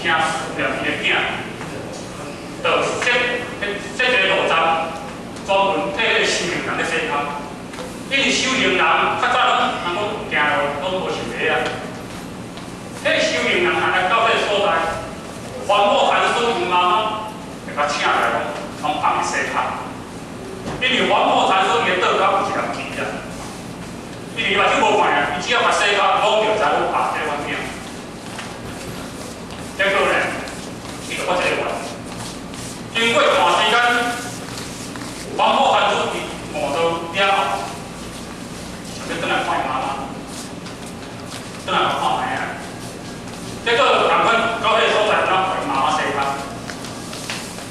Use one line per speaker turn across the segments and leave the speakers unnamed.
驚思念伊的囝，就設一個路站，專門替彼個修行人咧洗跤。因為修行人較早攏人講行路攏無穿鞋啊，彼個修行人若來到這個所在，凡某禪師𪜶媽媽會共請來講，攏幫伊洗跤。因為凡某禪師伊的倒跤有一粒旗啊，因為伊目睭無看啊，伊只要共洗跤摸著，知影啊，這個阮囝。結果呢，伊就發這個願。經過一段時間，凡某禪師伊悟道了後，想欲轉來看伊媽媽，轉來看覓啊。結果仝款到彼個所在，敢予伊媽媽洗跤，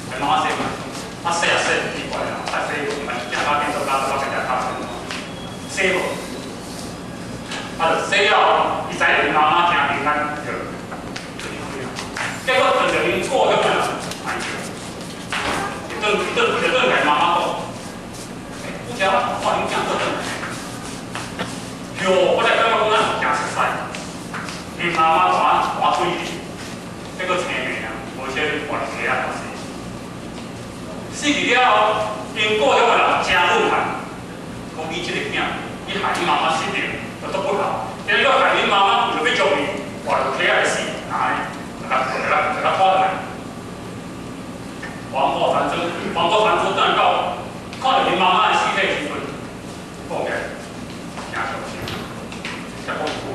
予媽媽洗跤，啊洗啊洗，奇怪啊，啊洗毋是正跤變倒跤，倒跤變正跤，洗無，啊就洗了後，伊知影伊媽媽誠平安，就離開啊。結果轉著𪜶故鄉的人，哎呦，伊轉伊轉伊就轉共媽媽講，欸，拄才我看恁囝倒轉來，哟，我才感覺講咱誠熟似，𪜶媽媽怎換水去，結果青命啊，無說換鞋啊，死。死去了後，𪜶故鄉的人誠憤恨，講你這個囝，你害你媽媽失明，就足不孝。結果害恁媽媽為著欲將伊換落溪仔來死，哪呢？就共拖轉來。黃某禪師，黃某禪師轉來到，看著𪜶媽媽的屍體的時陣，講起來誠傷心，才講一句話。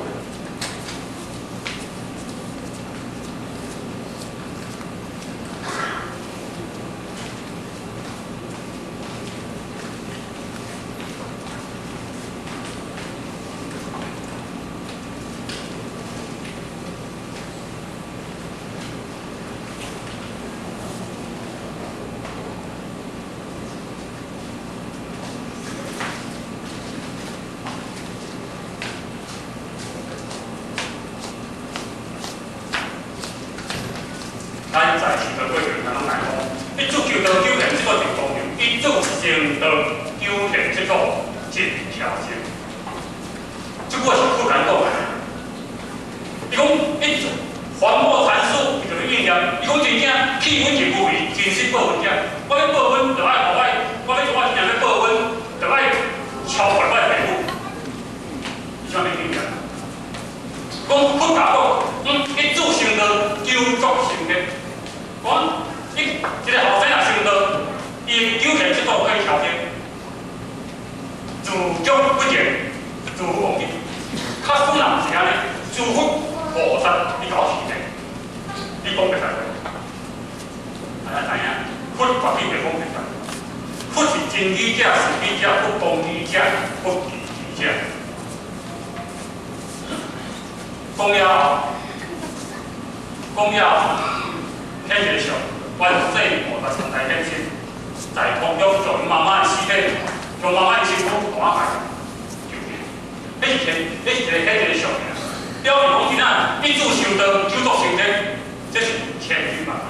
咱在修道過程當中來講，伊追求道求現這個真重要，伊做成道求現這個真挑戰。這句話是佛講的。伊講伊凡某禪師，伊就咧應驗。伊講真正棄恩就無為，真實報恩者。我欲報恩，就愛予我，我欲做我真正欲報恩，就愛超過我的父母。伊啥物應驗？講佛教講，伊做成道求作成的。講伊一個後生若修道，伊求現這道可以調整，自足不見，自負忘記。較少人是按呢，諸佛菩薩你搞是的，你講袂使話。大家知影，佛絕對袂講袂使。佛是真理者、實理者、不公義者、不義者。講了後，講了後，顯一個相，觀世菩薩神台顯身，在空中將媽媽的屍體，將媽媽的身軀帶來，就是，彼是天，彼是一個顯一個相爾。表示講真啊，一主修道，九作成天，這是千鈞萬萬。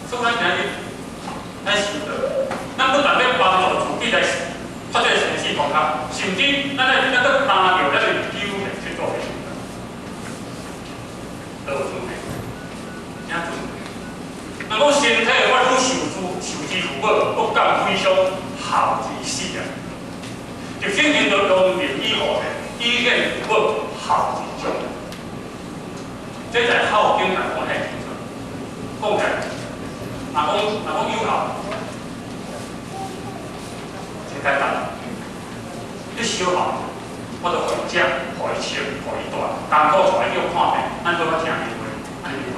所以咱今日咱修道，咱不但欲幫助自己來發展生死關卡，甚至咱來咱閣擔著咱的九現七祖的修道，都有尊貴，誠尊貴。若講身體我愈受諸受之父母，不敢非常孝之死啊！就聖經都用言以後的，以現父母孝之長。這在孝經來講很清楚，講起來，若講有孝，真簡單。你小孝，我就予伊食，予伊穿，予伊住，艱苦帶伊去看病，咱閣較聽伊話，按呢有孝。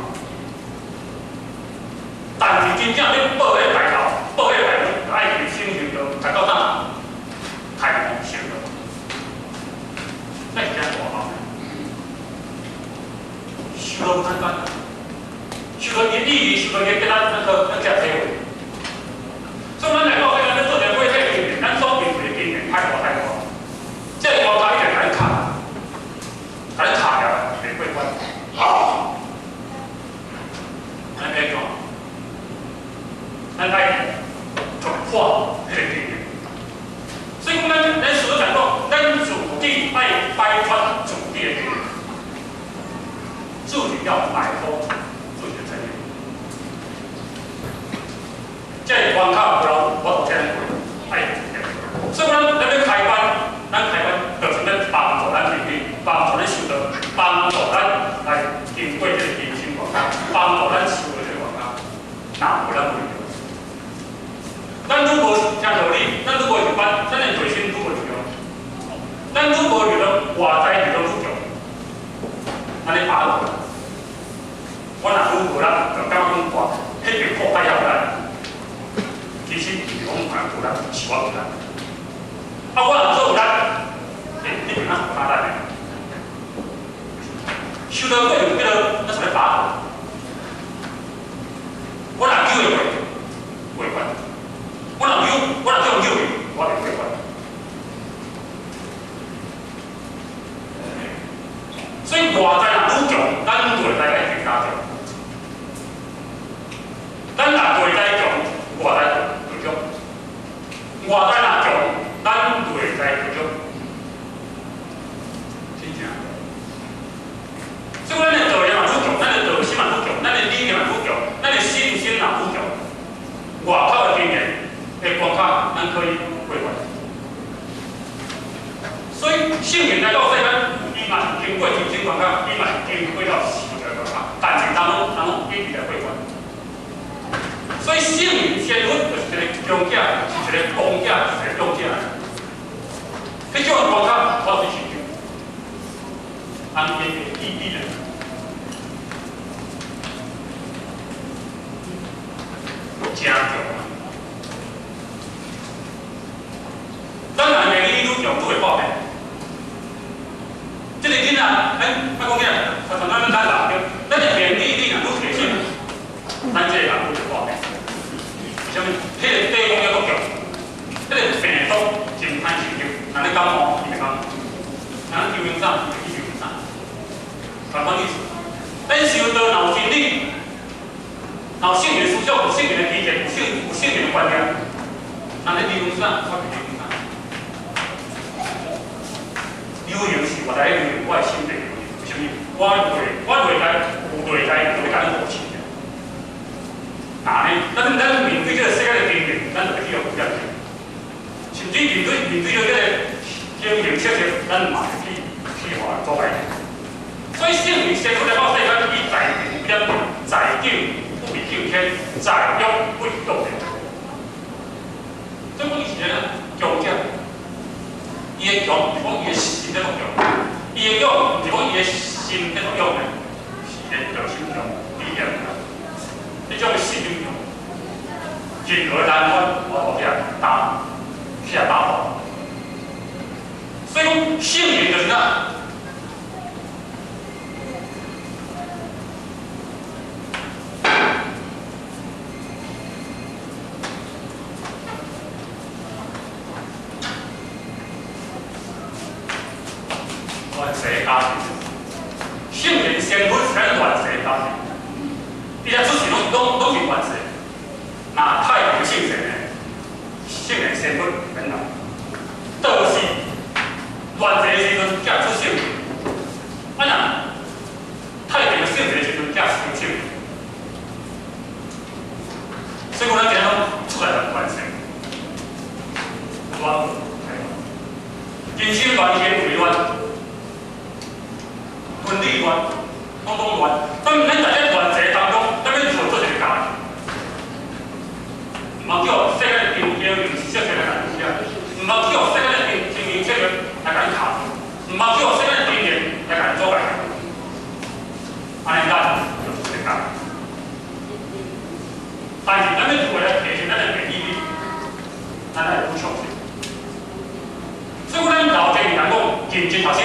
但是真正欲報彼個大孝，報彼個大恩，就愛去修行道，才到當開悟成道。那是真大孝。修道不簡單，修道伊意義，修道伊給咱咱才體會。所以咱來講，咱做一個體經驗，咱所面對的經驗太大太大，這個關卡一定共咱卡，共咱卡了，袂過關。咱欲怎？咱愛突破彼個經驗。所以講，咱師父講，咱自己愛擺脫自己的經驗。自自己要擺脫自己的成見。這個關卡無人我都聽過，愛。所以咱咱欲開關，咱開關就是咧幫助咱自己，幫助咱修道，幫助咱來經過這個人生關卡，幫助咱修道這個關卡。若無咱無力量。咱愈無聽道理，咱愈無入班，咱的內心愈無力量。咱愈無力量，外在力量愈強。按呢把握。我若愈無力，就感覺講哇，彼邊苦較遐有力。其實毋是講人無力，是我無力。啊，我若做有力，欸，彼邊哪是無力的？修道過程叫做咱是咧把握。我若救會過，過關；我若救，我若叫人救去，我袂過關。所以外在若愈強，咱內在會更加強。咱若內在強，外在就弱；外在若強，咱內在就弱。真正。所以咱的道理嘛愈強，咱的道心嘛愈強，咱的理念嘛愈強，咱的信心嘛愈強，外口的經驗的關卡，咱可以過關。所以聖人來到世間，伊嘛是經過人生關卡，伊嘛是經過了受的關卡，但是人攏人攏一直來過關。所以聖人仙佛就是一個強者，是一個剛者，是一個勇者。彼種關卡，我是受着，按呢個意義咧。真強啊！咱若免疫力愈強，愈會破病。這個囡仔，咱莫講囡仔，咱咱咱老對，咱的免疫力若愈提升，咱這個人愈會破病。為啥物？彼個抵抗力閣強，彼個病毒真歹受入。若你感冒，伊會感冒；若你流行啥，伊會去流行啥。共款意思。咱修道若有真理，若有聖人思想，有聖人的知見，有聖人的觀念，咱咧流行啥，我袂流行啥。流行是我來流行，我的心袂流行。為啥物？我內我內在有內在，有咧共你護持的。那呢，咱面對這個世界的經驗，咱就會去予污染。甚至面對著這個形形色色，咱嘛會去予阻礙。所以聖人仙佛來到世間，伊在境不染，在境不為境遷，在欲不為欲變。這講伊是啥？強者，伊的強毋是講伊的心咧強，伊的勇毋是講伊的心咧勇呢，是伊的道心強，理念強，這種的信心強，任何難關我都會打，去打破。所以講聖人就是啥？亂世家庭，聖人仙佛是咱亂世家庭，伊遮出世攏是亂世。若太平聖賢呢？聖人仙佛免來，倒是亂世的時陣才出聖人，啊若太平聖賢的時陣才成聖人。所以講咱今日攏出來亂世，亂，人生亂世為亂。倫理亂，攏總亂。咱咱在這亂世當中，咱欲如何做一個家庭？毋通叫世間的形形色色來共你污染，毋通叫世間的形形色色來共你卡住，毋通叫世間的經驗來共你阻礙。按呢，咱就是一個家庭。但是咱欲如何來提升咱的免疫力？咱愛愈相信。所以，咱老前人講，認真學習。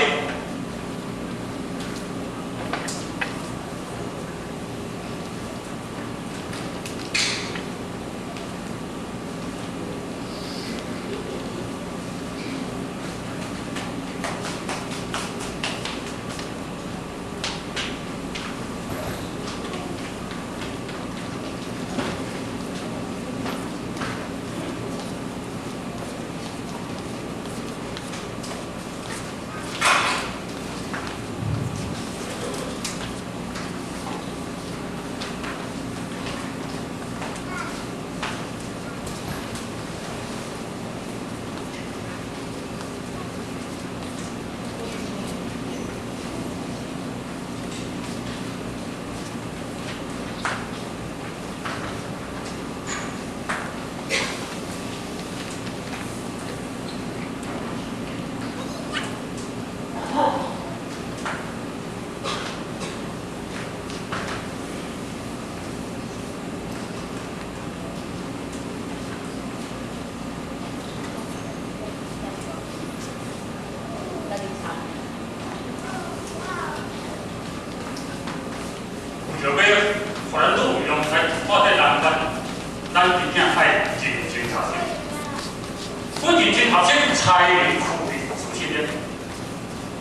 阮認真學習才能區別事實的。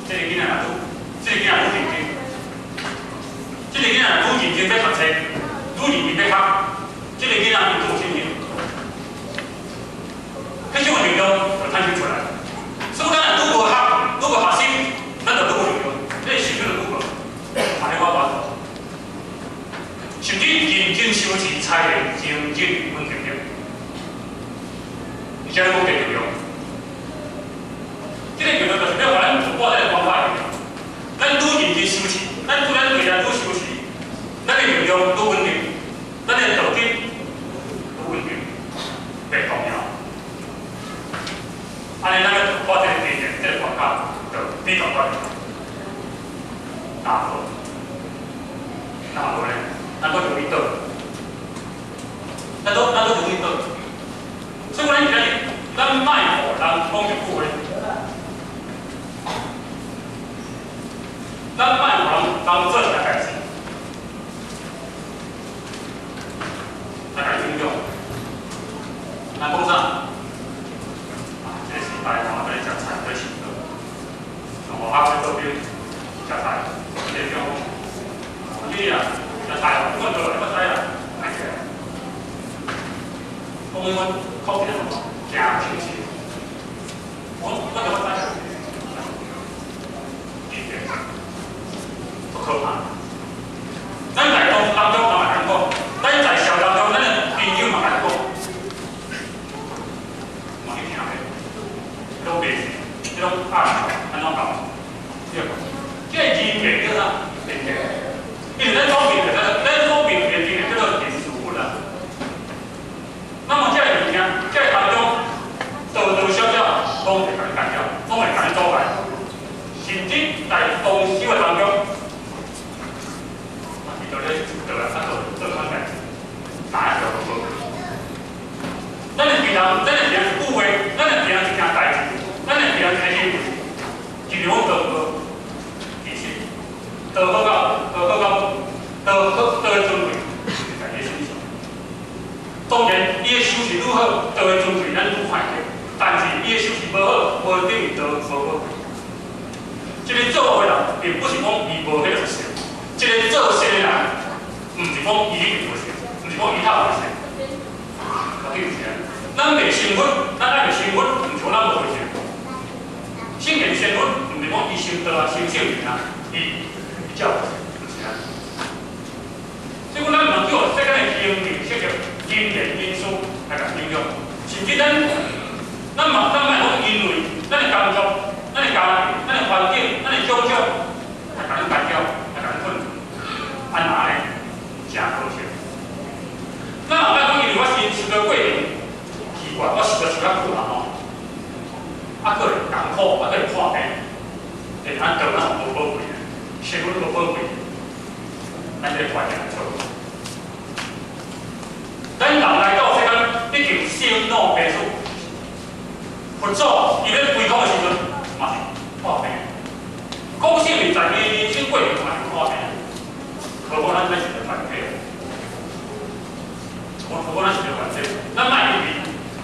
這個囡仔若愈，這個囡仔愈認真，這個囡仔愈認真欲讀冊，愈認真欲學，這個囡仔愈有信心。彼種力量就產生出來。所以咱若愈無學，愈無學習，咱就愈無力量，你的信心就愈無。按呢我無法度。甚至認真修持，才會精進穩定的。而且講這力量，這個力量就是欲予咱突破這個關卡的力量。咱愈認真修持，咱對咱未來愈修持，咱的力量愈穩定，咱的道德愈穩定，袂動搖。按呢，咱欲突破這個邊緣，這個關卡，就比較懸。若無，若無咧，咱閣容易倒，咱閣容易倒。所以講，咱今日，咱莫予人講一句話，咱莫予人做一個代誌，來共影響。咱講啥？啊，這個時代吼，佇咧食菜，佇咧食藥，像我阿去倒邊食菜，伊就講，你啊，食菜哦，你阮倒來，我知啊，莫食。講阮口氣誠清晰，我就我知啊，對不對？足可怕。咱在當中人嘛會講，咱在社當中，咱的朋友嘛會講，嘛去聽咧，彼種白事，彼種壓力按怎講？對無？這個人格叫啥？人格。因為咱所面對，咱所面對的叫做人事物啦。那麼這個物件，這個當中，多多少少攏會共你干擾，攏會共你阻礙，甚至在當修的當中，伊就咧做來，啊做做款代誌，哪會做無好？咱會別人，咱會聽一句話，咱會聽一件代誌，咱會聽一個行為，一兩道好，其實道好到道好到道好道的尊貴，就是在伊身上。當然，伊的修持愈好，道的尊貴咱愈看會著。但是伊的修持無好，無等於道無好。一個做惡的人，並不是講伊無彼個特性；一個做善的人，毋是講伊一定無善，毋是講伊較無善。我記住啊，咱袂成佛，咱愛袂成佛，毋是講咱無慧性。聖賢仙佛，毋是講伊修道啊、修聖人啊，伊才有，毋是啊。所以講，咱毋通叫世間的形形色色、人言因素來共影響，甚至咱莫講因為咱的工作、咱的家庭、咱的環境、咱的種種，來共咱干擾，來共咱困住，按怎呢？誠可惜。咱也莫講因為我先受到過程奇怪，我實在受較苦啦吼，啊，閣會艱苦，啊，閣會破病，會咱道咱無寶貴，身份無寶貴，咱這個觀念錯。咱人來到世間，已經生老病死。佛祖伊咧開講的時陣，嘛是破病。講聖人在伊人生過程嘛是破病。何況咱這是個團體，何況咱是個團體，咱莫因為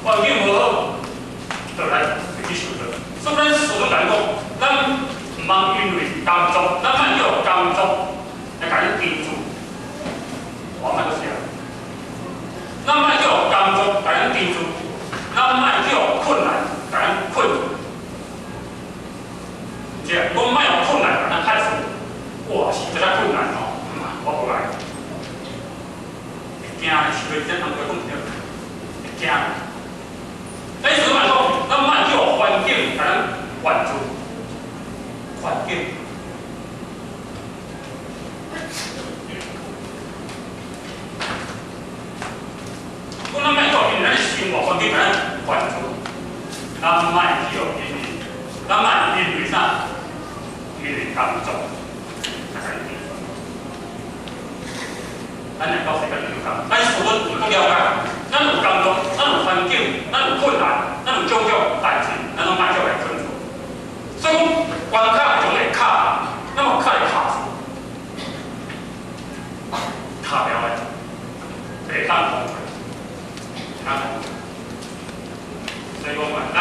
環境無好，就來去受罪。所以咱師尊共咱講，咱毋通因為工作，咱莫叫工作來共你定住。我莫閣寫，咱莫叫工作共咱定住，咱莫叫困難共咱困住。這講莫予困難共咱害死，哇，是這困難哦，我無來。會驚，是袂這通過講對？會驚。咱師尊講，咱莫叫環境共咱困住，環境。講咱莫叫因為咱生活環境共咱困住，咱莫叫因為，咱莫因為啥？因為工作來共咱定住。咱來到世間就講，咱師尊有足了解，咱有工作，咱有環境，咱有困難，咱有種種代誌，咱攏莫叫來困住。所以講，關卡總會卡，那麼卡會卡住，卡了的，會當通過，會當通過。所以講嘛，咱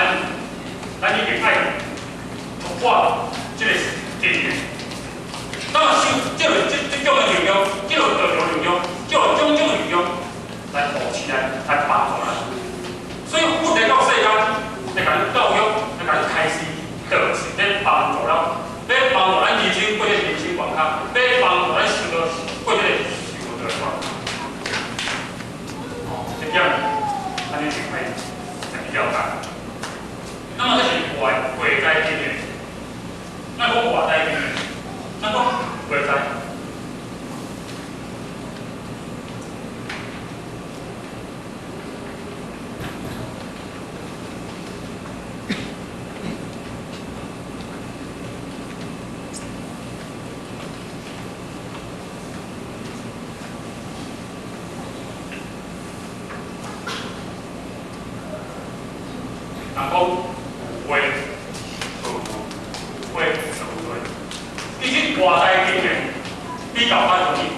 較較容易過，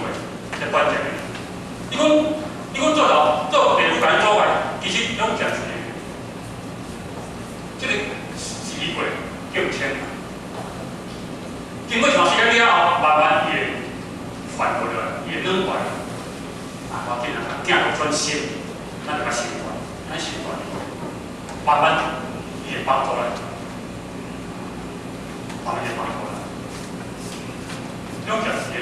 這關鍵。你講做老做地主共阻礙，其實攏誠是這個時過境遷。經過一段時間了後，慢慢伊會緩和落來，伊會軟過來。啊，無要緊啊，囝就轉心，咱就較習慣，咱習慣，慢慢伊會幫助咱，慢慢會幫助咱。攏誠是個。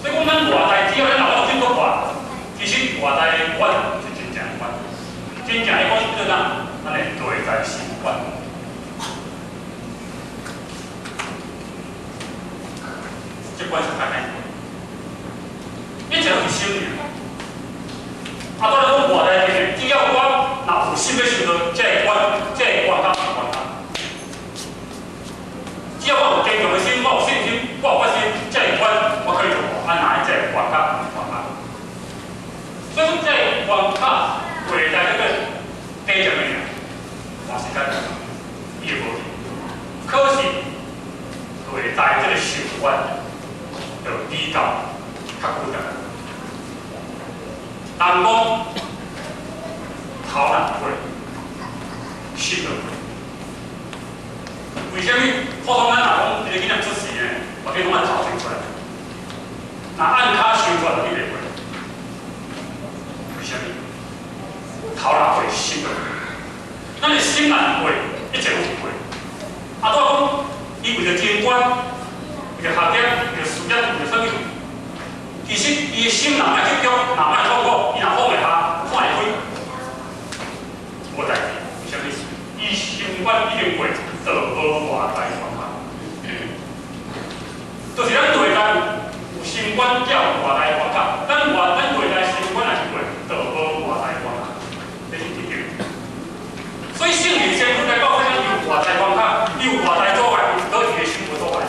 所以講，咱外在只要咱若有進步看，其實外在的關是真正的關，真正的關是叫做啥？咱的內在心關。這關是較難過，一切攏是心爾。啊，當然講外在的，只要我若有心欲修道，這个關，這个關卡是關卡。只要我有堅強的心，我有信心，我有決心，這个關我可以突破。啊，哪會這个關卡是關卡？所以講，這个關卡內在這個短暫的爾，嘛時間伊會無去。可是內在這個心關就比較較孤單。人講頭若過，心就過。為啥物？普通咱若講一個囡仔出世呢，我計攏按頭先出來，若按跤先出來，你袂過。為啥物？頭若過，心就過。咱的心若過，一切攏會過。啊，拄仔講，伊為著貞觀，為著學業，為著事業，為著啥物？其實伊的心若莫執著，若莫痛苦，伊若放會下，看會開，無代誌。為啥物？伊心關已經過，就無外在關卡。就是咱內在有心關，才有外在關卡。咱內在心關若是過，就無外在關卡。這是一定。所以聖人先佛來教咱，有外在關卡，有外在阻礙，毋過伊的心無阻礙；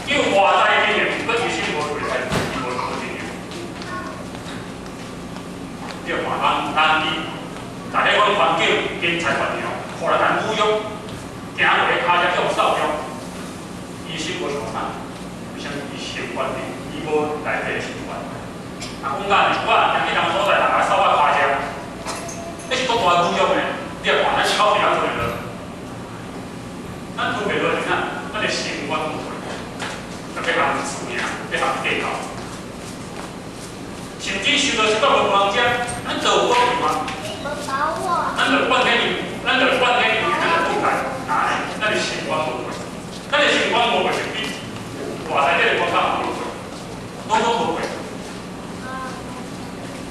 有外在經驗，毋過伊的心無內在，伊無無經驗。你看人人伊在彼款環境，人才環境，予人共侮辱，行落去跤車叫掃掉，伊心無受傷，為啥物？伊心關定，伊無內底的心關。啊，講簡單，我若行去人所在，人來掃我跤車，彼是足大侮辱呢。你若看咱口鼻曉吞會落，咱吞袂落是啥？咱的心關無過，就欲共自命，欲共計較，甚至受到一擺無幫者，咱做有果嗎？咱就怨天尤，咱就怨天尤人，咱就不該，哪呢？咱的心關無過，咱的心關無過是比外在這個關卡無過，攏總無過。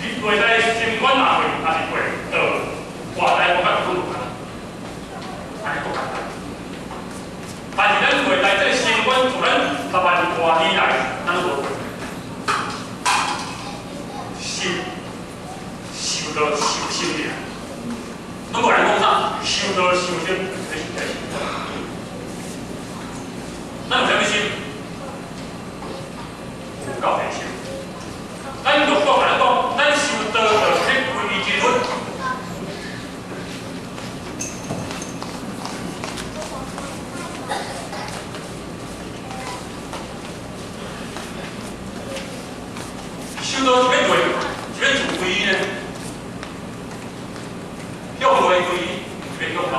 你內在心關若過，若是過，就外在關卡就攏無關，按呢閣簡單。但是咱內在這個心關，自咱6萬外年來，咱攏無過。心修道修心爾，攏無人講啥，修道修心，這是這是。咱有啥物心？有夠的心。咱六祖來講，咱修道就是咧皈依真佛。修道是欲做，是欲自皈依呢？向內皈依，是欲向外。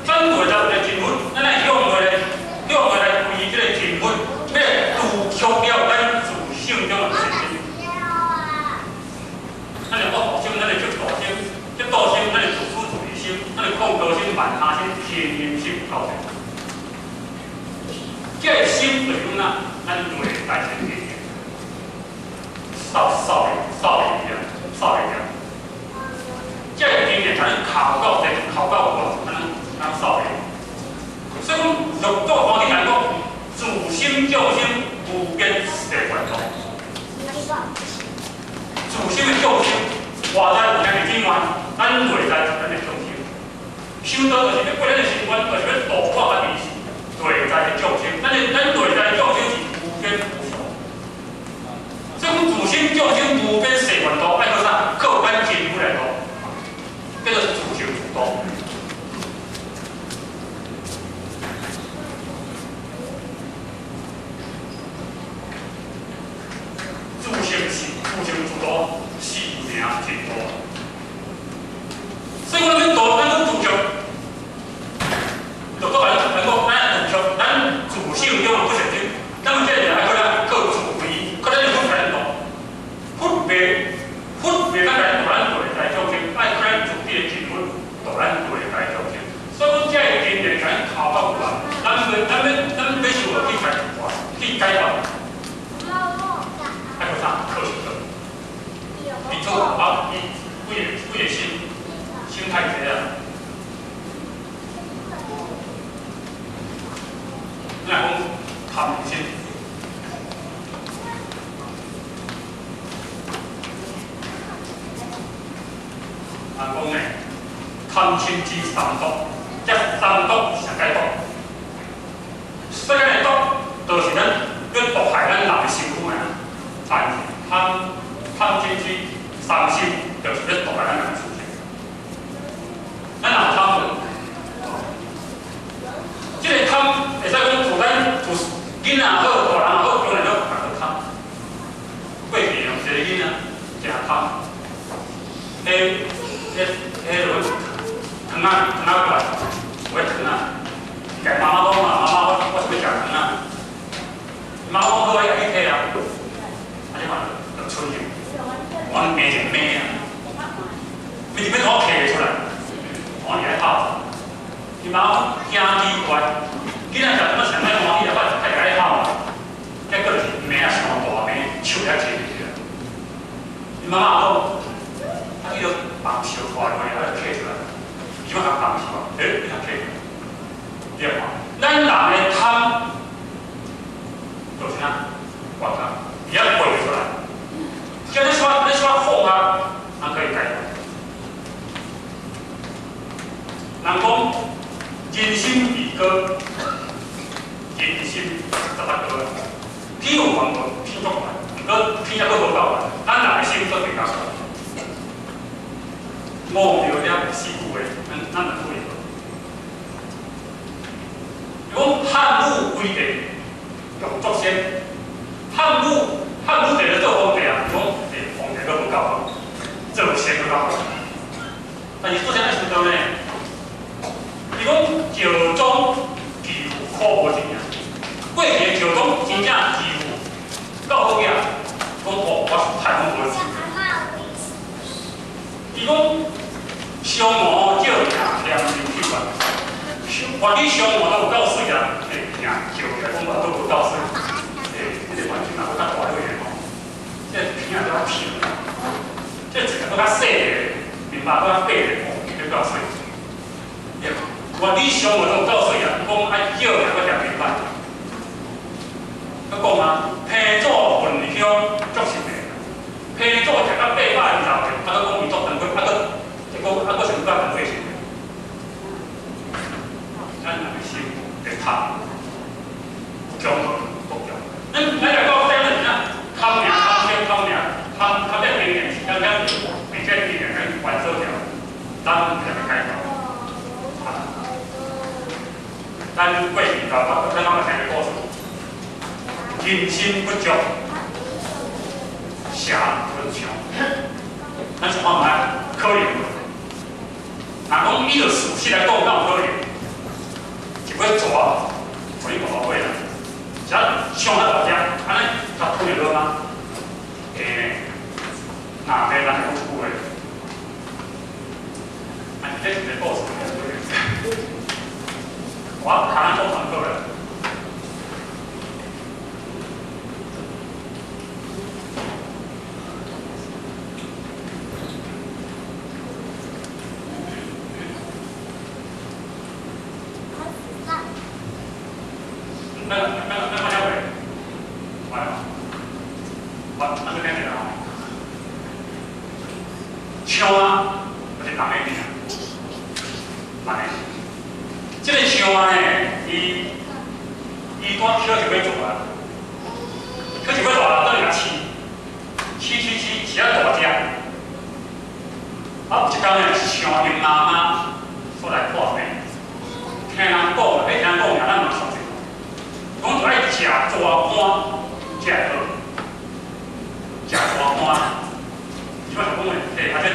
咱內在有一個真佛，咱愛向內來，向內來皈依這個真佛，欲除卻了咱自性中的邪心。咱的惡心，咱的嫉妒心，嫉妒心，咱的自私自利心，咱的控告心、慢他心、慳吝心有夠濟。這個心就是講哪，咱內在先經驗，掃掃的掃的了，掃的了。這個經驗才能考到這，考到我，才能能掃的。所以講，六祖壇經來講，自心眾生無邊誓願度。自心的眾生，外在有啥物境願，咱內在就是咱的眾生。修道就是欲過咱的心關，就是欲度化家己內在的眾生。咱內在的眾生是無邊無窮。所以講，自心眾生無邊誓願度，愛靠啥？靠咱真佛來度，叫做自成自度。真大。所以我们度，咱讲执着，就讲咱讲咱执着，咱自性中不是真，咱们这个爱靠咱靠慈悲，靠咱佛来度，佛袂当来度咱度来众生，爱靠咱自己的真佛度咱度来众生。所以讲这个经验，咱头到有啊，咱要修去解决，去解决，爱靠啥？靠修道。伊做啊，伊几个心。心太济啊！你若讲贪心，人讲呢，贪嗔痴三毒，這三毒是啥解毒？世間的毒，就是咱欲毒害咱人的身軀啊！但是貪嗔痴三心，就是咧毒害咱人的身體。咱若有貪無？這個貪會使講自咱自囡仔好，大人好，當然都共做貪。過去用一個囡仔誠貪，彼、彼、彼落糖仔糖仔罐，有迄糖仔，伊共媽媽講嘛，媽媽我想欲食糖仔，媽媽講好啊，伊家己摕啊，啊這款就出去，我罵一罵啊，罵一罵我摕袂出來。我伫咧哭，伊媽講驚奇怪，囡仔食什麼上愛歡喜啊，我太共咧哭啊，結果就是罵啊傷大罵，手遐摕入去啊。伊媽媽講，啊，伊就放燒拖落去，啊，就摕出來，伊怎共放燒？欸，你通摕出來？對無？咱人的貪，就是啥？我貪，伊遐背出來。叫你說放啊，人可以解決。人講人心比高，人心18高，天有懸無天足懸，毋過天抑閣無夠懸，咱人的心閣更加懸。五著了四句話，咱就注意。伊講漢武歸帝用祖先，漢武帝咧做皇帝啊，伊講欸皇帝閣無夠好，做仙閣較好。但是祖先愛想到呢？伊講趙莊祈福苦無錢啊，過去的趙莊真正祈福夠好額，講哦，我太攏無錢。伊講相模照鏡念流去啊，原你相模都有夠水啊，欸，鏡照起來講嘛都有夠水，欸，這個環境若閣較大落去吼，這個片仔較平，這一個閣較細个，面包閣較白个，哦，閣夠水。原你相模都有夠水啊，講愛叫來閣嫌袂歹。閣講啊，彭祖焚香足實的，彭祖食到820歲，啊，閣講伊足長歲，啊，閣結果啊，閣想較長歲數。咱人的心會貪，有強無？無強。咱來講這個是啥？貪命、貪嗔、貪命、貪貪這經驗是咱咱並且經驗咱還做掉，咱才會解脫。咱過去頭咱攏聽個故事，人心不足，蛇吞象。咱想看覓？可能。若講以事實來講，敢有可能？一尾蛇，予你大尾啦，只象較大隻，按呢共吞會落嗎？會呢。若袂人會講這句話。啊，這是一個故事。我台灣做團購了。那個會，我那個聽者吼，像啊，就是人的名，人的。這個象呢，伊拄捡一尾蛇啊，捡一尾蛇啊，倒去共飼，飼飼飼，飼啊大隻。啊，有一工呢，象𪜶媽媽出來看病，聽人講，彼聽人講，咱嘛相信。講就愛食蛇肝才會好，食蛇肝。伊怎想講呢？欸，啊，這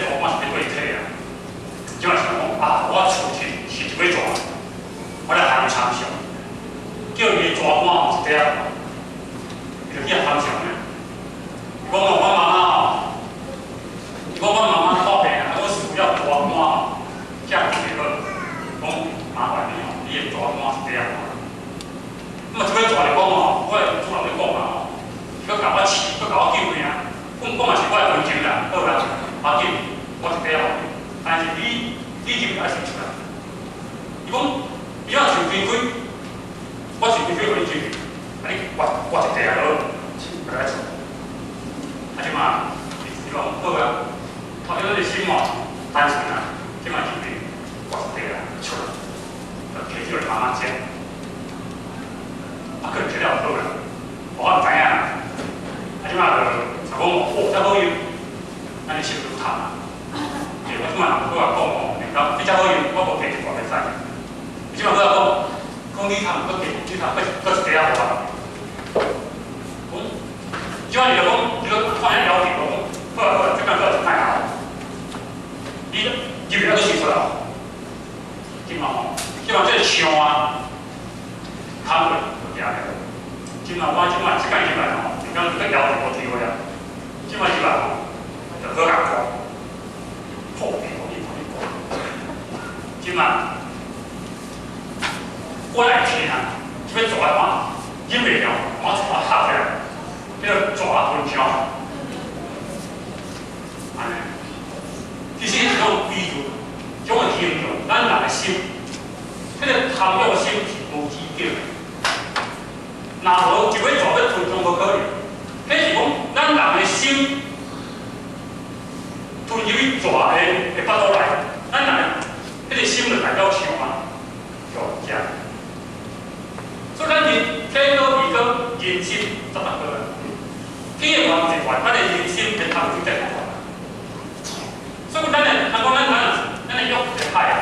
參詳，叫伊的蛇肝一塊仔，伊就去遐參詳呢。伊講哦，阮媽媽哦，伊講阮媽媽破病啊，我需要蛇肝吼，才會好。講麻煩你哦，你的蛇肝一塊仔。咁啊，這擺蛇就講哦，我的主人咧講啊吼，伊閣共我飼，閣共我救命，講講嘛是我的恩情啦，好啦，無要緊，我一塊仔予你，但是你入來愛先出來。伊講，伊若樹開開，我樹開開予你進去，啊你割割一塊仔就好，就來出。啊，這馬伊講好啊，我叫你心哦單純啊，這馬入去割一塊仔出來，就提出來慢慢食。啊，可能食了好啦，我毋知影啦。啊，這馬就就講哦，遮好用，咱的心愈貪啊。對，我這馬若閣講哦，你講這遮好用，我無加一寡袂使。你這馬閣講，講你貪，閣加你貪，閣閣一塊仔予我。講，這馬伊就講，你閣看遐要求講，好啊好啊，這擺閣一擺好。你入去閣想出來，這馬吼，這馬這個像啊，貪過就行了。這馬我這馬這擺入來吼，你講閣要求無機會啊。這馬入來吼，就好共看，破病予你看你看。這馬我來聽啊，這欲蛇我忍袂了，我一把合起來，叫做蛇吞枪。按呢，其實彼種比喻，這種形容咱人的心，彼個貪欲的心是無止境的。若無一尾蛇欲吞槍無可能，彼是講咱人的心吞入去蛇的腹肚內，咱人彼個心就代表像啊，就這。所以咱人天高地高，人心十八個啊。天的懸一懸，咱的人心會貪心再懸。所以咱的，咱講咱的欲會海啊，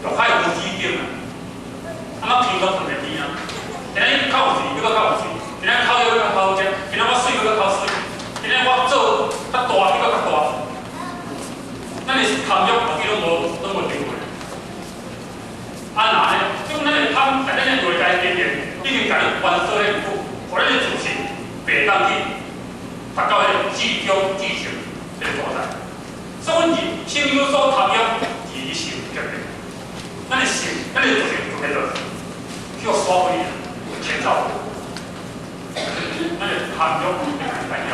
欲海無止境啊。啊，我天都吞袂天啊！今日較有錢，閣較有錢；今日較好，閣較好食；今日我媠，閣較媠；今日我做較大，閣較大。咱的貪欲，我記攏無定過。啊，若呢？就咱的貪，在咱的內在經驗，已經共咱關鎖咧久，予咱的自信袂當去達到彼個至終至聖這個所在。所以，阮心有所貪欲，而受決定。咱的心，咱的自信就變做叫刷開前兆。咱的貪欲會共伊干擾。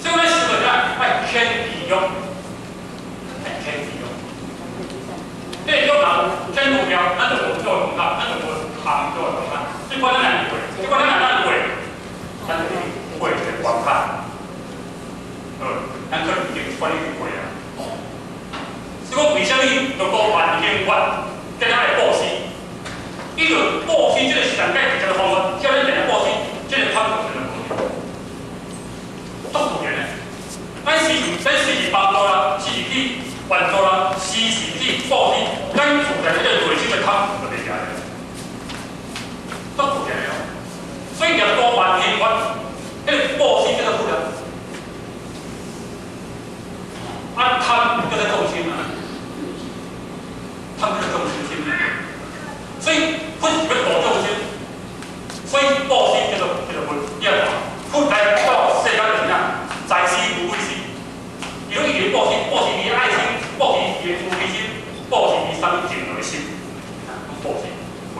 所以，咱修道者愛遣地欲，愛遣地欲。這個欲若遣除了，咱就無做功課，咱就無貪做功課。這款咱來過，這款咱來過，咱就過一個關卡。咱可能已經這款已經過啊。所以講，為啥物六度萬行願，叫咱來布施？伊就布施這個是上解直接的方法，叫咱定定布施，這個貪就無去，足自然的。咱時時幫助人，時時去援助人，時時去布施，咱自然這個內心的貪就袂起來，足自然的哦。所以六度萬行願，彼個布施叫做佛啊。啊，貪叫做眾生啊，貪叫做眾生心啊。所以佛是欲度眾生，所以布施叫做佛。你看，佛來到世間就是啥？在施無畏施。伊攏一直布施，布施伊的愛心，布施伊的慈悲心，布施伊啥物淨的心，攏布施佛。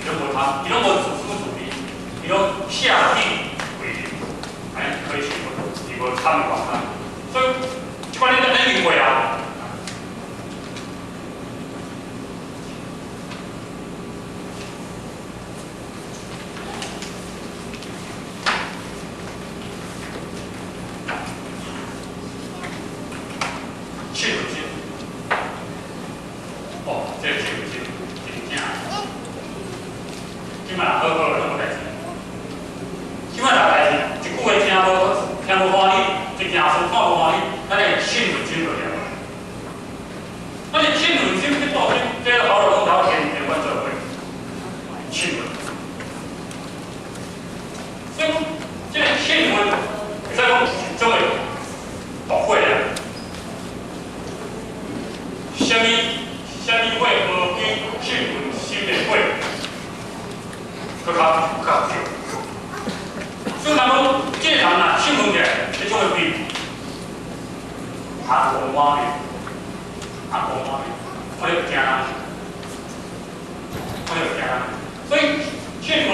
伊攏無貪，伊攏無自私自利，伊攏捨己為人，按呢可以成佛，伊無貪的關係。所以，這款咱已經過啊。凊恨心，哦，這個凊恨心真正，這馬好好攏無代誌，這馬若代誌，一句話聽無歡喜，一件事看無歡喜，咱的凊恨心就了。咱的凊恨心去布施，這個好多攏頭先會關做伙，凊恨。所以講，這個凊恨，會使講是種的毒火啊。閣較較對。所以人講，這個人若興奮起來，這種會變阿公滿面，阿公滿面，我咧驚人，我咧驚人。所以這份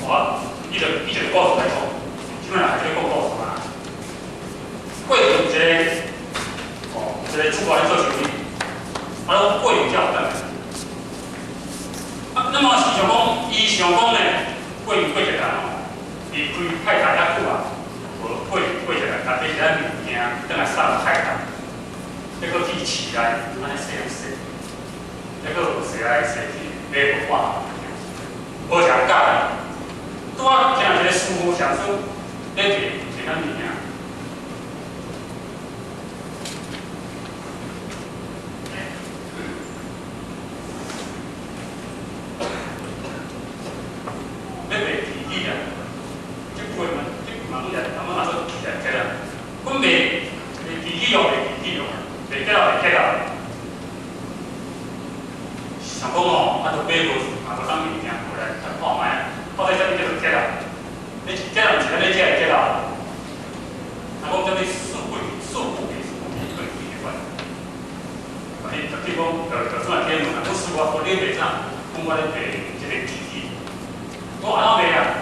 我伊就故事來講，這擺來這個故事啊。過去一個哦，一個出國咧做生意，啊，攏過年才有轉來。啊，那麼是想講，伊想講呢，過年過一日吼，離開太太遐久啊，無過年過一日，家己是咱物件，轉來送太太，結果去市內按呢踅踅，結果踅來踅去買無半項物件，無啥價值。拄仔聽一個師傅上師咧賣賣咱物件。咧賣提起啊，這句話嘛，這句嘛，攏是阿媽阿祖記來起來。阮賣賣提起哦，賣提起哦，賣結啊，賣結啊。想講哦，啊，都買無，啊，無啥物件回來，看覓啊，到底啥物叫做結啊？你結啊，毋是咱咧食的結啊。啊，講啥物四季，四季四季對對的款。啊，伊就去講，就算來問啊，講師傅，我你賣啥？講我咧賣這個提起。我按怎賣啊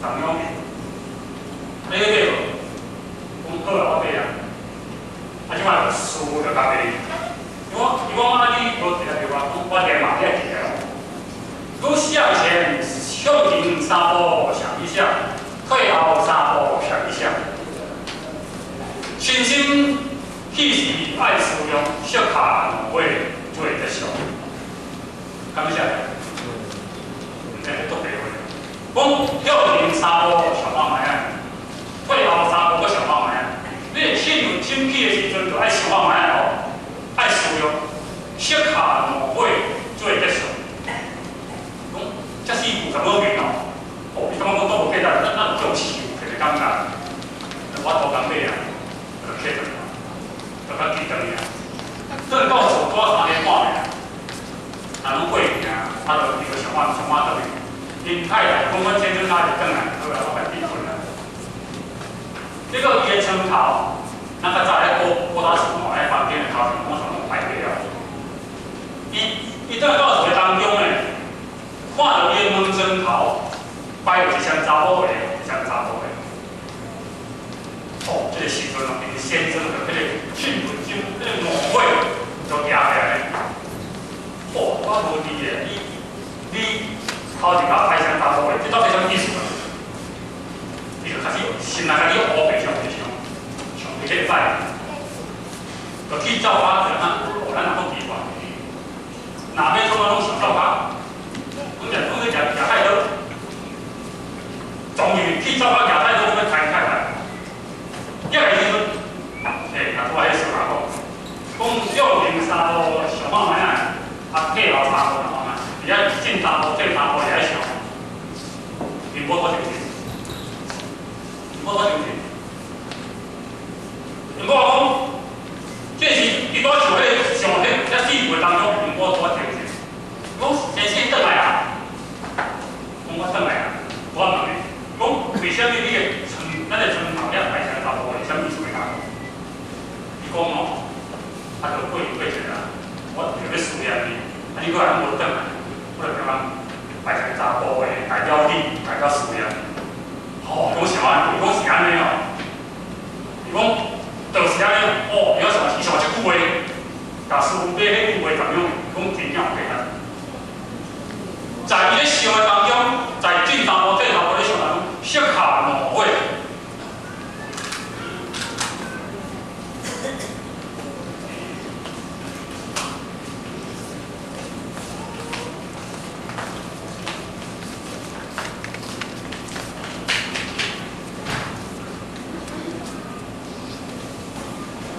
？10兩賣。你咧買無？講好啊，我買啊。啊，這擺師傅就甲賣。伊講啊，你無摕來賣我，講我連嘛遐摕來。汝向前向前三步想一下，退後三步想一下。身心氣勢愛思量，小卡怒火做得上。敢寫？毋知咧讀白話。講向前三步想看覓啊，退後三步閣想看覓啊。你氣生氣的時陣，就愛想看覓啊哦，愛思量，小卡怒火做得上。講這四句咁好面哦，哦，你感覺講都無價值，咱咱有種想特別感覺。我頭工買啊，就客轉來，就較記轉去啊。轉到厝拄3點半爾，人攏過年啊，啊，就伊就想法想法轉去。𪜶太太講，阮先生他就轉來，好啊，我家己睏啊。結果伊的床頭，咱較早咧古古早厝吼，咧房間的頭前，攏全攏排過了。伊伊轉到厝的當中呢，看到伊的門床頭擺有一雙查某的，一雙查某的。哦，這個時陣哦，𪜶先生就彼個氣憤心，彼個怒火就舉起來咧。哦，我無佇的，你你頭前甲擺雙查某的，這到底啥物意思啊？伊就開始心內開始烏白想白想，想袂去擺，就去走啊！就啊，哦，咱若講奇怪，若欲創啊，攏想走啊，阮就阮去食食菜刀，終於去走啊，食菜刀，要開開來。一個時陣，欸，若拄仔彼說話講，講向前三步想看覓啊，啊退後三步想看覓，而且進三步退三步也愛想，𪜶某多生氣，𪜶某多生氣，𪜶某講，這是伊拄仔想彼個想彼遐四句當中，𪜶某拄仔生氣，講先生轉來啊，講我轉來啊，我問你，講為啥物你的床，咱的床頭遐擺雙查某的，啥物意思袂講？伊講哦，啊，就過過一下，我就欲思念你，啊，你閣來無轉來，我就感覺擺雙查埔的代表你，代表思念你。吼，講是按，伊講是按呢哦。伊講就是按呢，哦，伊講想伊想這句話，共師父買彼句話咁樣，講真正有價值。在伊咧想的當中，在進三步退三步咧想當中，小卡怒火。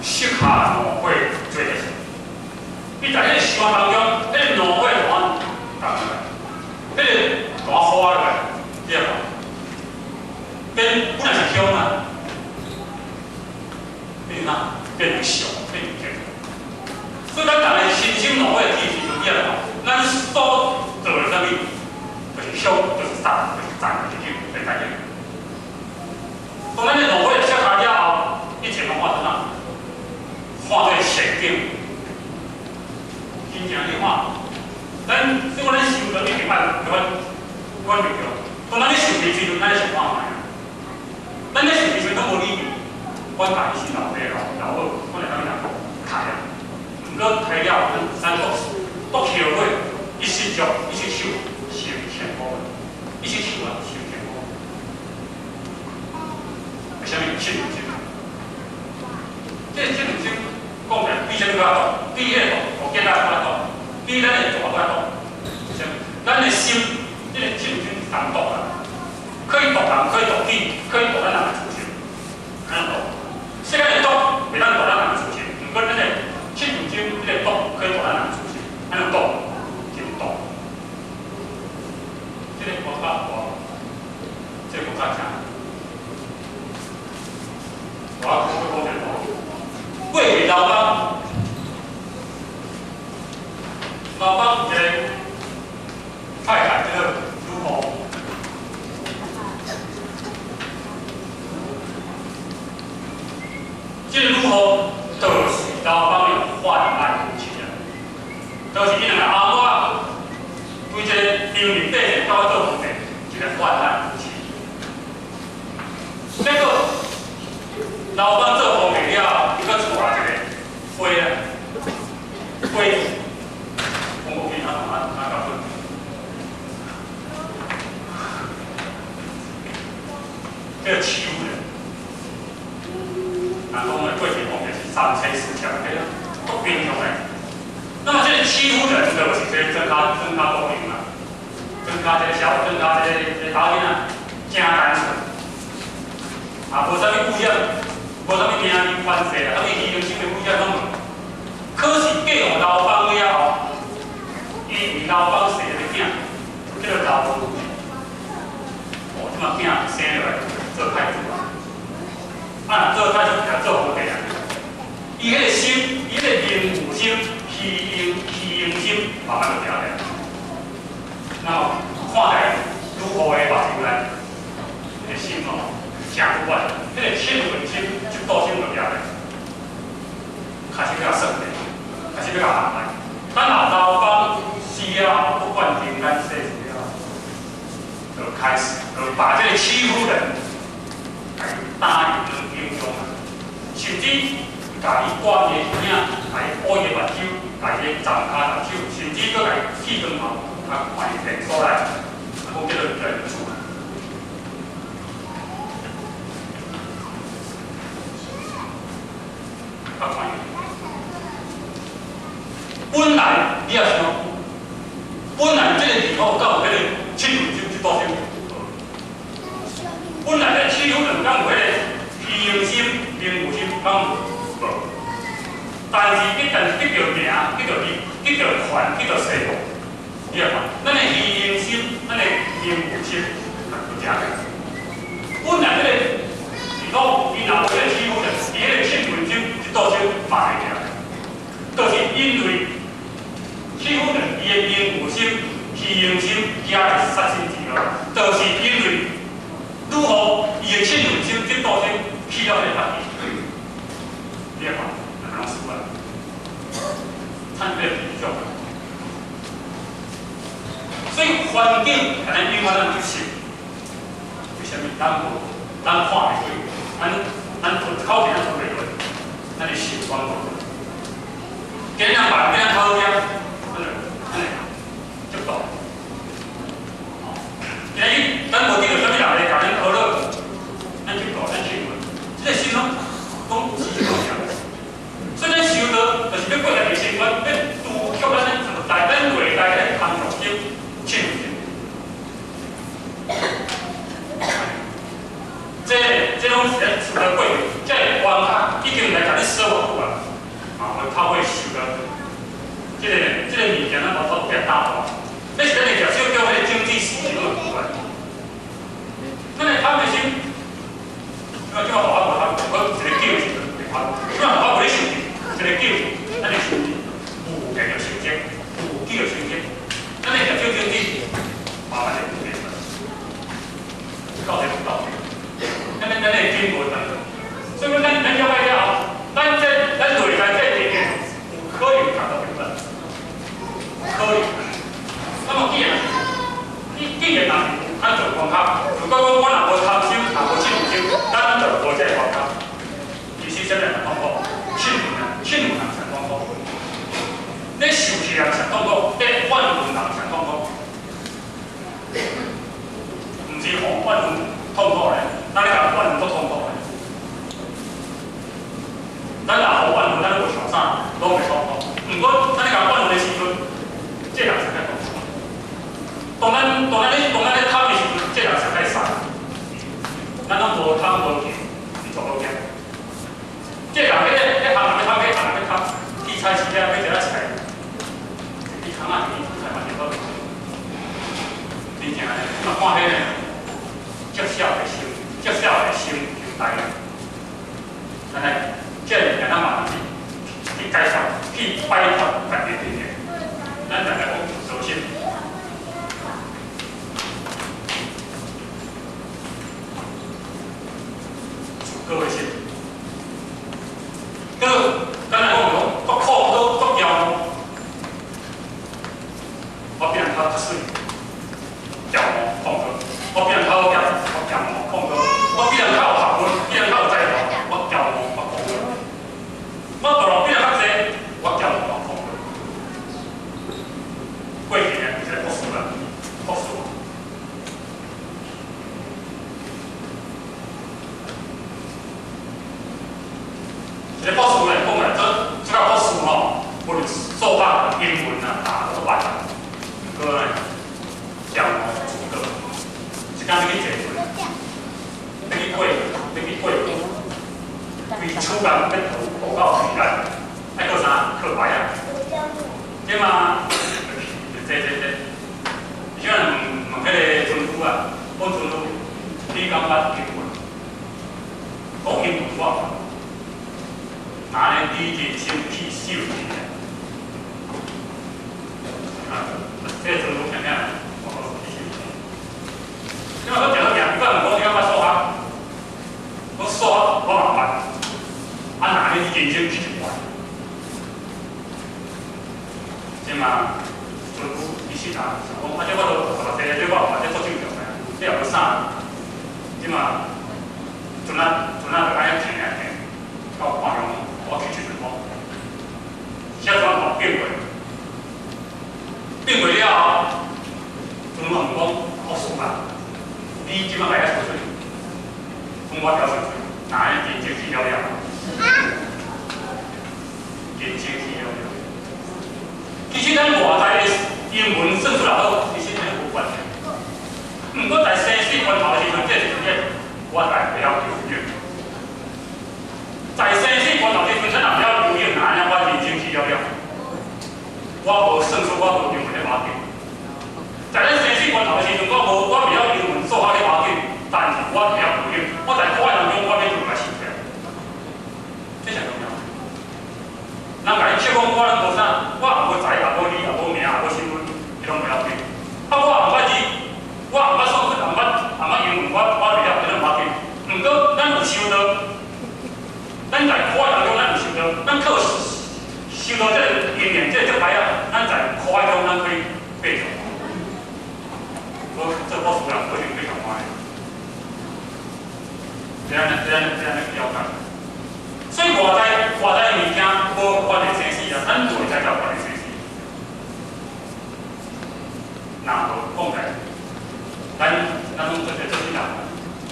小卡怒火做得上，伊在彼個想當中，彼個怒火就按降落來，彼個大火落來，對無？變本來是凶啊，變啥？變成祥，變成吉。所以咱逐个身心怒火起的時陣，你來看，咱所做的啥物，就是向這個咱修道一定愛這款這款力量。當咱咧受氣時陣，咱咧想看覓啊？咱咧受氣時陣攏無理智，阮家己是老爸老老母，阮會當人刣啊。毋過刣了，咱咱閣閣後悔，一失足，一失手，成千古，一失手啊，成千古。為啥物七分鐘？這個七分鐘講起來比啥物較毒？比彼個毒毒較較毒，比咱的毒較毒。為啥物？咱的心，這個七分鐘當毒啊！可以毒人，可以毒己，可以毒咱人的祖先，按呢毒。世間的毒袂當毒咱人的祖先，毋過咱的七分鐘這個毒可以毒咱人的祖先，按呢毒，真毒。這個國家大，這個國家正。我講講一個，過去劉邦，劉邦有一個太太叫做呂后。這個呂後就是劉邦的患難夫妻啊，就是𪜶兩个阿母對這個平民百姓到做皇帝，一個患難夫妻。結果劉邦做皇帝了後，伊閣娶一個妃啊，妃子，講過去哪哪哪搞混？叫戚夫人。人講的過去皇帝是三妻四妾的，足平常的。那麼這個戚夫人就是這個增加增加多年啦，增加這個小，增加這個這個查某囡仔，誠單純，啊，無啥物污染，無啥物名利權勢啦，啥物虛榮心的污染攏無。可是嫁予劉邦了後，伊為劉邦生一個囝，叫做劉備。哦，這馬囝生落來做太子。啊，做太子就做皇帝啊！伊彼個心，伊彼個名譽心、虛榮虛榮心，慢慢就掉來。那麼看在呂後的目睭內，彼個心哦，誠不管，彼個凊恨心、嫉妒心就掉來，開始欲共算計，開始欲共陷害。等下劉邦死了後，不管平安世事了，就開始就把這個戚夫人打入兩宮中啊，甚至共伊割伊的耳，共伊挖伊的目睭，共伊斬跤斬手，甚至閣共伊剃光頭，啊，關佇廁所內，啊，講叫做人主。啊，關。本來你也想，本來這個地方敢有彼個七分心、嫉妒心？本來這個戚夫人敢有彼個虛榮心、名譽心，敢有無？但是一旦得著名、得著利、得著權、得著勢，你來看，咱的虛榮心、咱的名譽心，就誠濟。本來這個如果伊若無彼個戚夫人，伊彼個七分心、嫉妒心嘛會行，就是因為戚夫人伊的名譽心、虛榮心加殺身之禍，就是因為呂後伊的七分心、嫉妒心起了這個發起，你來看，兩個攏輸啊，產生比較。所以環境可能影響咱去想，為啥物？咱無，咱看袂過，咱咱吞口氣咱吞袂落，咱的習慣無。今日人辦，今日較好食，咱就咱會嫉妒。今日咱無得著啥物人來共咱討論，咱嫉妒，咱凊恨，這個心攏攏是這樣。所以咱修道就是欲過家己心關，欲除卻咱的內咱內在的貪欲心、凊恨心。這這攏是咱修道過程，這個關卡已經來共你鎖偌久啊！啊，我透過修道，這個。既然若是有，咱就有關卡。如果講我若無貪心，若無凊心，咱就無這個關卡。其實啥物人痛苦？凊人，凊人上痛苦。你受氣人上痛苦，你怨恨人上痛苦。毋是吼怨恨痛苦咧，咱咧共怨恨足痛苦咧。咱若予怨恨，咱無想啥，攏袂痛苦。毋過，咱咧共怨恨的時陣，這人上較痛苦。當咱咧貪的時陣，這人上較會殺。咱攏無貪無見，是做好件。這人咧行人咧貪，咧行人咧貪，去菜市遐買一仔菜，一支空仔一支菜嘛是好。真正咧，啊看彼个足少的心，足少的心就大啦。但係這個物件咱嘛是去解決，去擺脫家己的定見。咱大家講自心。各位心，閣咱來講講，足苦閣足驕傲，我比人較較媠，驕傲控過；我比人較好食，我驕傲控過；我比人較有學問，比人較有才華，我驕傲我控過；我大路比人較濟，我驕傲我控過。過去呢，就是博士啦，博士。一個博士來講來，這個博士吼，無論數學、英文啊，大都捌。毋過呢，驕傲自高，一工欲去坐船，欲去過，規厝人欲渡到對岸，愛靠啥？靠牌仔。對嘛？坐坐坐。伊陣問彼個船夫啊，講船夫，你敢捌英文？講英文我。拿咧，你人生去受氣啊！這個船夫聽聽，我去受氣。因為我定都定，我毋講你敢捌數學，講數學我嘛捌。啊，若你人生去一半，這嘛船夫伊死啊，想講啊，這我都學偌濟，這我嘛這足正常的，這也無啥。這嘛船仔船仔就按呢停啊停，到半暝。我去一陣風，寫怎吼變過，變過了後，船夫問講：我輸啦，你這擺來遐出水，講我曉游水，哪會人生去了了？人生去了了。其實咱外在的英文算出來好，其實咱無關係。毋過在生死關頭的時陣，這時陣我才會曉游泳。在生死關頭時陣，咱若袂曉游泳，哪樣我人生去了了？我無算出我無英文咧無要緊。在咱生死關頭的時陣，我袂曉英文數學咧無要緊，但是我會曉游泳。我在苦海當中，我欲做來受起來，這誠重要。人共你笑講我攏無啥，我也無才，也無理，也無名，也無身份，伊攏袂要緊。啊，我也毋捌字，我也毋捌算術，也毋捌英文，我袂曉，這攏無要緊。毋過，咱有修道。咱在苦海當中，咱有修道，咱靠修道這個因緣，這個這牌仔，咱在苦海中，咱可以爬出。我這博士人可能非常歡喜。這樣這樣這樣了解。所以外在物件無關係生死啊，咱內在才有關係生死。若無講起來，咱攏做者做囡仔，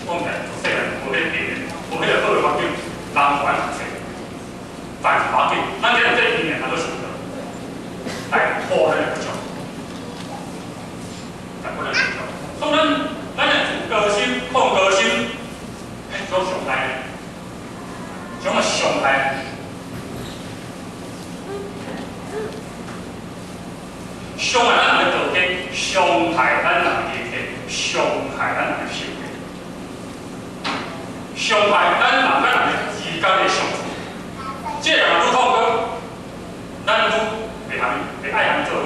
講起來做細漢無彼個經驗，無彼個好的環境。人懸濟，但是無要緊，咱這個因緣咱都想到，但苦咱會不足，但苦咱會不足。所以咱若自高心控高心，彼種上害，種啊上害。傷害咱人的道德，傷害咱人的人格，傷害咱人的性格，傷害咱人佮人之間的相處。這個人愈痛苦，咱愈袂含袂愛含伊做伙。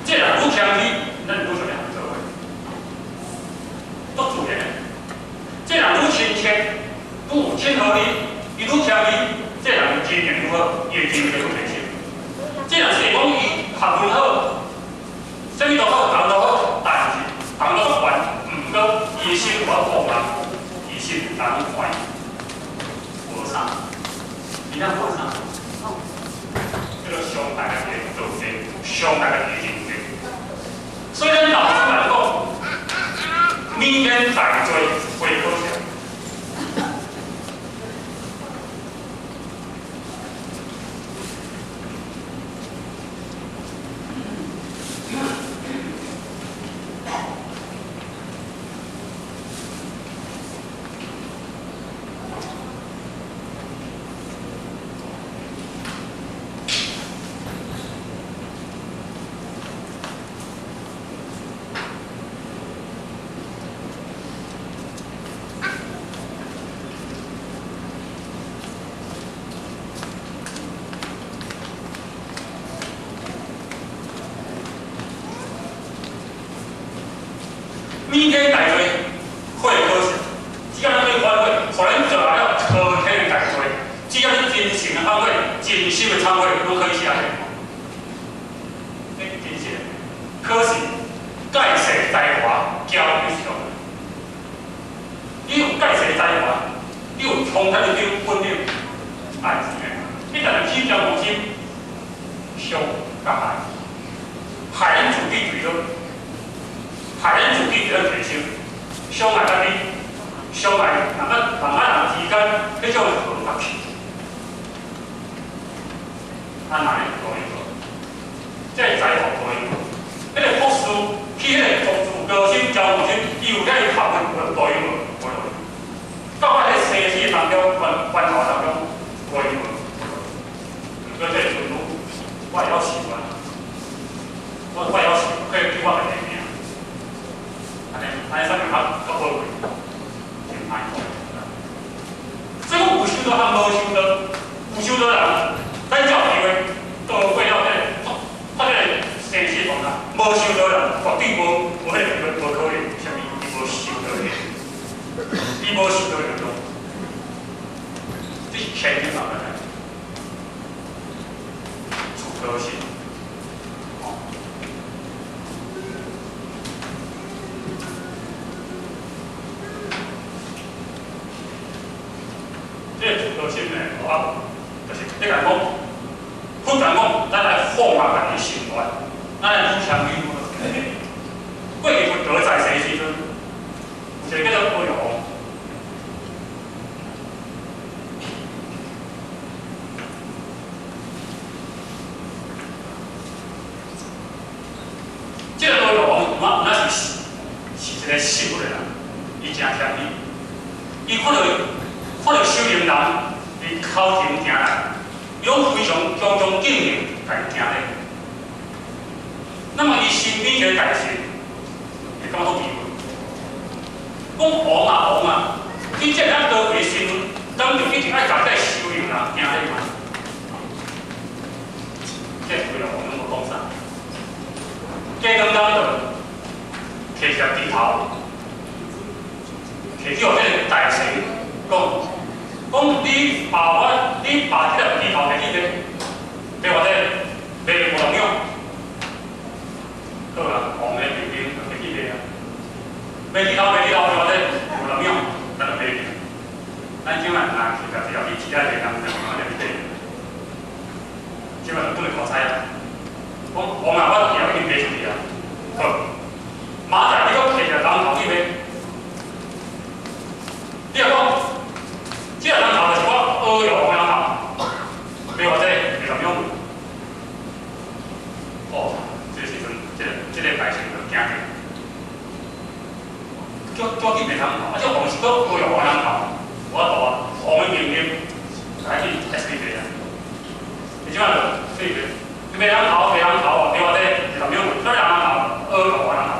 這個人愈謙虛，咱愈想欲含伊做伙。足自然的。這個人愈親切，愈有親和力，伊愈謙虛，這個人人緣愈好，伊的人格愈提升。這個人是講伊學問好，啥物都好，人都好，免天大罪，悔可赦。只要咱去反悔，予咱做了滔天的大罪，只要你真誠的反悔，真心的懺悔，攏可以赦免。你真實，可是蓋世才華交予上。你有蓋世才華，你有通天的這本領，愛錢的，你但是起驕傲心，傷甲害，害咱自己墜落，害咱自己佇咧提升，傷害家己，傷害人甲人甲人之間彼種和睦。啊，哪會可以無？這個才華可以無？彼個博士去彼個自高心、驕傲心，伊有遐個學問有路用無？無路用。到我彼個生死當中，關關頭當中，無用無？毋過這個陣我會曉習慣，我會曉習，可以叫我家己命。按呢，按呢算較較寶貴，真歹。所以講有修道和無修道，有修道人，咱才有機會渡過了這個發這個生死狀態。無修道人，絕對無彼個機會，無可能。啥物？伊無修道的，伊無修道的路，這是前提嘛？自高心。這個自高心呢，我就是你共講，佛講講，咱來放下家己身段，咱來愈謙虛。過去佛陀在世時陣，有一個叫做阿育王。這個阿育王，毋若是一個信佛的人，伊誠謙虛，伊看到修行人佇頭前行來，伊攏非常恭恭敬敬共伊行禮。那麼伊身邊一個大臣，會感覺足疑惑，講王啊王啊，你這樣高貴身份，敢就一定愛共這修行人行禮嗎？這阿育王攏無講啥，過兩工就提一個豬頭，提去予這個大臣講。講你把我，你把這個豬頭提去賣，賣偌濟？賣50兩。好啊，王的命令就提去賣啊。賣豬頭，賣豬頭，賣偌濟？50兩，咱就賣去。咱這擺若提個豬頭去市仔賣，人就講入去買。這擺就轉去討菜啊。講王啊，我豬頭已經賣出去啊。好，明仔載你閣提一個人頭去賣。你若講。這個人頭就是我阿育王的人頭，賣偌濟？賣10兩。哦，這個時陣，這個大臣就驚著，叫去賣人頭，啊，這王是閣阿育王人頭，無法度啊，王的命令來去開始賣啊。你這擺就去賣，賣人頭，賣人頭啊，賣偌濟？10兩，啥人頭？阿育王人頭。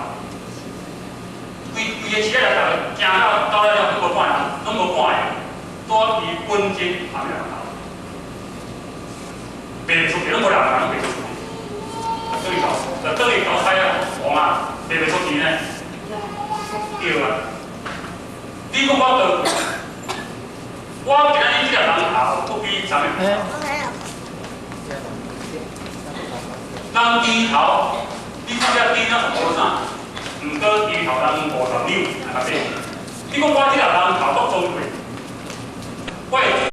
規個市仔來逐個驚到了了，攏無半人，攏無半個。拄伊本金含人頭，賣袂出去，攏無人來，攏賣出去。等於搞，就等於搞菜啊，王啊，賣袂出去呢？對啊。你講我倒，我今仔日這個人頭不比咱們。人豬頭，你看這豬仔是無啥？毋過豬頭人50兩來買。你講我這個人頭足尊貴。我會。